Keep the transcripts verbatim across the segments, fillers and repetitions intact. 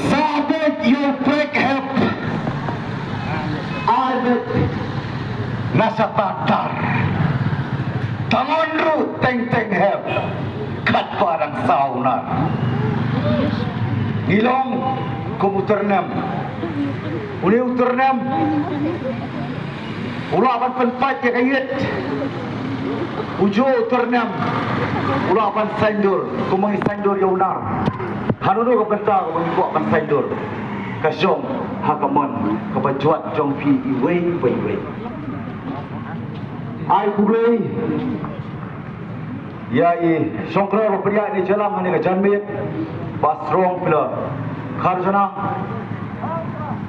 Sa beit ïa u prek hep. Ar beit na shatar tar. Tang on ruh teng teng hep. Khatphra dang saw nar. Ngi long kum u tyrnem. Une u tyrnem u lah ban pynpait ïa ka ïit. U juh u tyrnem u lah ban saiñdur, kumba ngi saiñdur ïa u nar. Hano hano ka bynta kaba ngi kwah ban saiñdur, ka shong ha ka mon kaba jwat jong phi iwei pa iwei. Ai khublei ïa i shongknor ba pdiah ïa i jingïalang ha kane ka janmiet, Bah Strong Pillar Kharjana,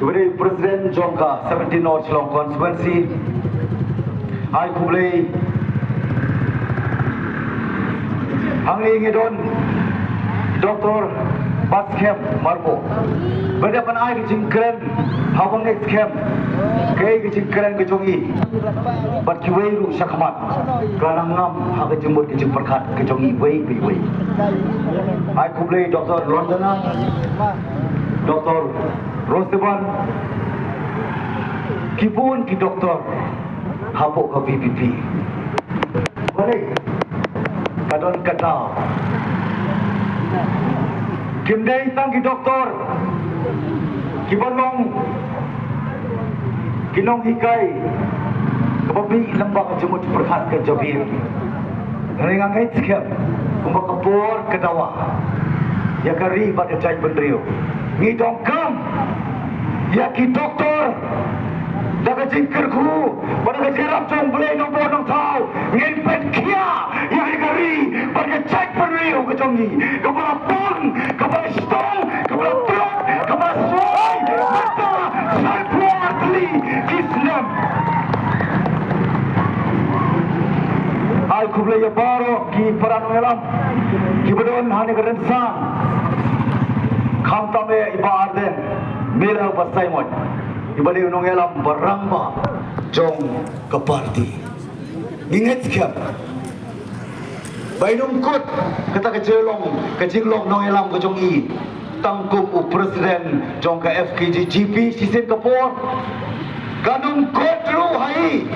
uba dei president jong ka seventeen North Shillong Constituency. Ai khublei. Hangne ngi don Doctor Batskhem Myrboh, ba dei ban ai ka jingkren haba ngeit skhem kaei ka jingkren ka jong i bad kiwei ruh shakhmat. Ka nang ngam ha ka jingmut ka jingpyrkhat ka jong i iwei pa iwei. Ai khublei Doctor Londona, Doctor Roseban, ki bun ki doktor hapoh ka V P P. Balei? Ka don ka daw. Kim dei tang ki doktor kiba long ki nonghikai kaba mih lyngba ka jingmut pyrkhat ka jabieng. Nga ngeit skhem kumba ka por ka dawa ïa ka ri bad ka jaitbynriew. Ngi donkam ïa ki doktor da ka jingkyrkhu bad da ka jingïarap jong U Blei Nongbuh Nongthaw. Ngin pynkhia ïa ka ri bad ka jaitbynriew ka jong ngi kaba la pang, kaba la shitom, kaba la tlot, kaba la suai mynta sanphew ar tylli ki snem. Ai khublei ïa baroh ki para nongïalam kiba don ha kane ka rynsan, khamtam ïa i Bah Ardent Miller Basaiawmoit, iba dei u nongïalam ba rangbah jong ka party. Ngi ngeit skhem ba in ym kut kata ka jinglong, ka jinglong nongïalam ka jong i tang kum u president jong ka F K J G P shisien ka por. Kan ym kut ruh ha i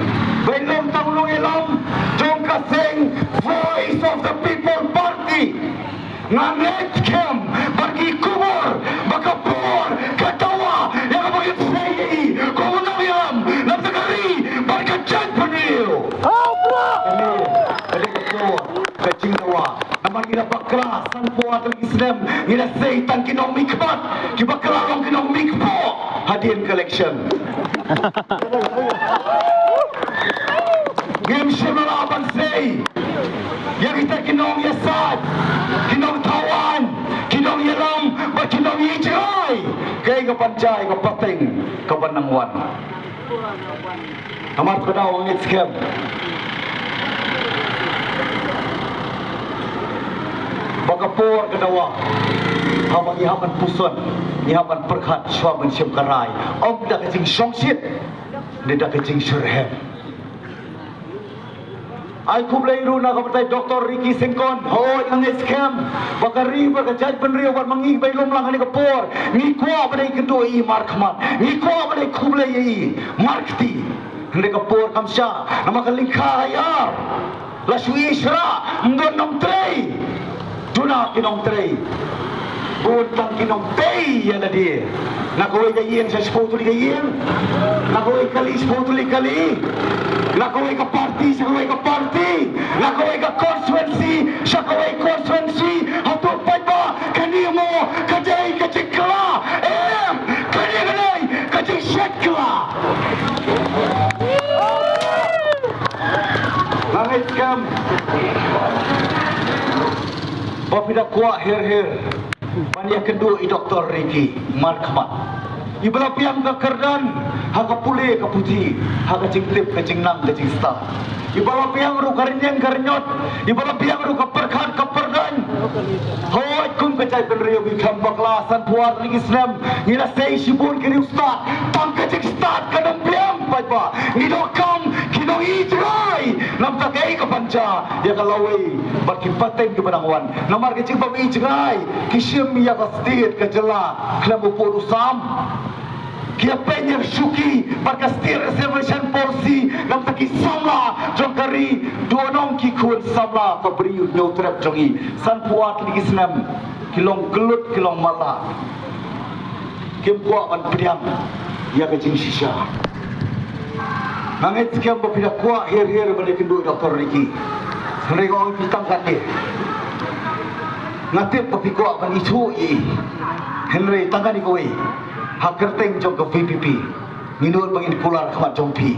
ba in long tang u nongïalam jong ka seng Voice of the People Party. Nga ngeit skhem bad ngi kubur ba ka por ka dawa ïa kaba ngin sei ïa i kum u nongïalam na bynta ka ri bad ka jaitbynriew. Kane ka dei ka por ka jingdawa. Namar ngi la bakla sanphew ar tylli ki snem, ngi la sei tang ki nongmihkhmat, ki bakla long ki nongmihkpoh hadien ka election. Ngim shym la lah ban sei ïa kita ki nongïasaid, ki nongthaw aiñ, ki nongïalam bad ki nongïasaid. Kaei ka ban jia ïa ka pateng kaba nang wan? Namar ka daw ngeit skhem ba ka por ka dawa haba ngi hap ban puson, ngi hap ban pyrkhat shuwa ban shim ka rai, ym da ka jingshongshit, da ka jingshitrhem. Ai khublei ruh na ka batai Doktor Ricky Syngkon. Hooid, nga ngeit skhem ba ka ri bad ka jaitbynriew bad ma ngi ba i lum lang ha kane ka por, ngi kwah ba dei kynduh ïa i markhmat, ngi kwah ba dei khublei ïa i markti. Hynrei ka por kam shah, namar ka lyngkha ha ïar. La shu ïasyrah, ym don nongtrei. Duna ki nongtrei. Bun tang ki nongtrei ïa lade. Na kawei ka ïing sha shiphew tylli ka ïing. Na kawei ka kali shiphew tylli ka kali. Na kawei ka party sha kawei ka party. Na kawei ka constituency sha kawei constituency. Hato paidbah kane mo ka dei ka jingkylla? Em, kane ka dei ka jingshet kylla. Nga ngeit skhem ba phi da kwah her her ban ïakynduh ïa i Doktor Ricky markhmat. Iba la biang ka kyrdan ha ka pule ka puthi, ha ka jingtip ka jingnang ka jingstad. Iba la biang ruh ka rynïeng ka rynñiot, iba la biang ruh ka pyrkhat ka pyrdaiñ. Hooid, kum ka jaitbynriew ngi khlem bakla, sanphew ar tylli ki snem ngi la sei shibun ki riewstad, tang ka jingstad kam biang. paidbah, ngi donkam ki nongïaid jngai. Namar kaei ka ban jia ïa ka lawei bad ki pateng kiba dang wan? Namar ka jingbym ïaid jngai ki shim ïa ka state, ka jylla khlem u pud u sam. Ki ïa pynïar shuki bad ka state reservation policy. Namar ki samla jong ka ri, dei nong ki khun samla ka Bri u Hynñiewtrep jong ngi. Sanphew ar tylli ki snem ki long kyllut, ki long matlah. Kim kwah ban pdiang ïa ka jingshisha. Nga ngeit skhem ba phi da kwah her her ban ïakynduh ïa u Doctor Ricky. Hynrei nga ong ïa phi tang katne. Nga tip ba phi kwah ban ithuh ïa i. Hynrei tang kane kawei, ha kyrteng jong ka V P P, ngi nud ba ngin kular khmat jong phi.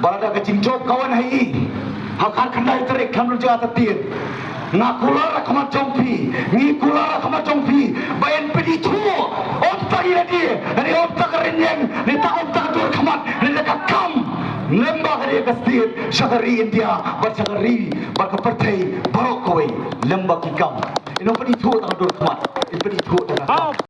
Ba lada ka jingjop ka wan ha i ha ka khatkhyndai tarik, khlem da jia ka ktien, nga kular khmat jong phi, ngi kular khmat jong phi ba yn pynithuh, ym tang ïa lade, ne ym tang ka rynïeng, ne tang ym tang ka dur khmat, ne tang ka kam. Lem bad ka ri, ka state, sha ka ri India bad sha ka ri bad ka pyrthei baroh kawei. Lem bad ki kam. Ym pynithuh tang ka dur khmat, ym pynithuh tang ka kam.